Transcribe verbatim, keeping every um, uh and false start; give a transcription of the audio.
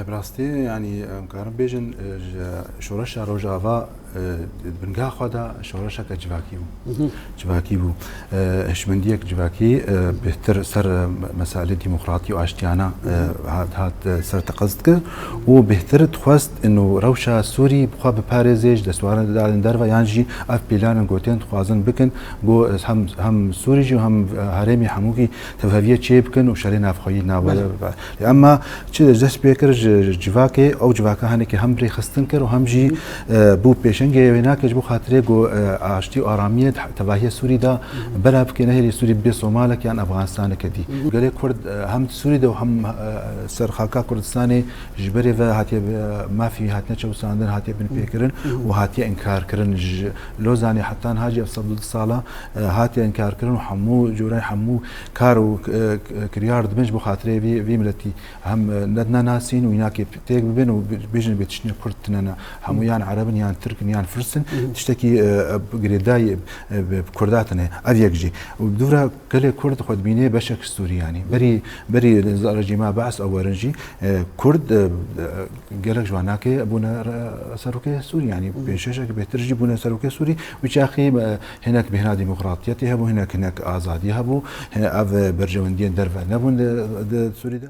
Bi rastî, yanî, em karin bêjin, e, ji şoreşa Rojava, e, di bingeha xwe de şoreşeke civakî bû. Civakî bû. E, hişmendiyek civakî, e, bêhtir ser, e, me-, meselê demokratî û aştiyana, e, hat, hat, e, ser teqez dikir û bêhtir dixwest ino rewşa Sûrî bi xwe biparêzê ji destwaran dalên derve yan jî ev pîlanin gotên dixwazin bikin, go, e, hem, hem Sûrî jî û hem, e, herêmî hemûkî tevheviyê çê bikin û şerê navxweyî nava Belê. Lê emma çi dest pê kir ji civakê, ew civaka hinekî hem bi rê xistin kir û hem jî, e, bû pêşengê wê nake ji bo xatirê ku, e, aştî û aramiyê di tevahiya Sûrî de bela bike, nehêlî Sûrî bibe Somalek yan Afganistaneke dî. Gelê Kurd, e, hem di Sûrî de û hem, e, ser xaka Kurdistanê ji berê ve hatiye bi, mafî hatine çewsandin, hatiye binpêkirin û hatiye inkarkirin. Ji Lozanê heta niha jî ev sed û du sala, e, hatiye inkarkirin û hemû cûreyê hemû kar û, e, kiryar dibin ji bo xatirê vî, vî miletî hem, e, ne, nenasîn û îna kê têk bibin û bi-, bêjin bê tiştine Kurd tine ne. Hemû yan Ereb in, yan Tirk in, yan Firs in. Tiştekî, e, e, girêdayî, e, bi, bi Kurda tine. Ev yek jî. Û dûra gelê Kurd xwe dibînê beşek Sûrî yanî. Berî, berî rejîma Be's ew werin jî, e, Kurd, e, e, gelek ji wan nake bûne re-, serokê Sûrî yanî. Pênc şeşek bêhtir jî bûne serokê Sûrî. Wî çaxî, e, hinek bêhna demokratiyetê hebû, hinek, hinek azadî hebû. Hinek ev, e, berjewendiyên derve nebûn di, di Sûrî de.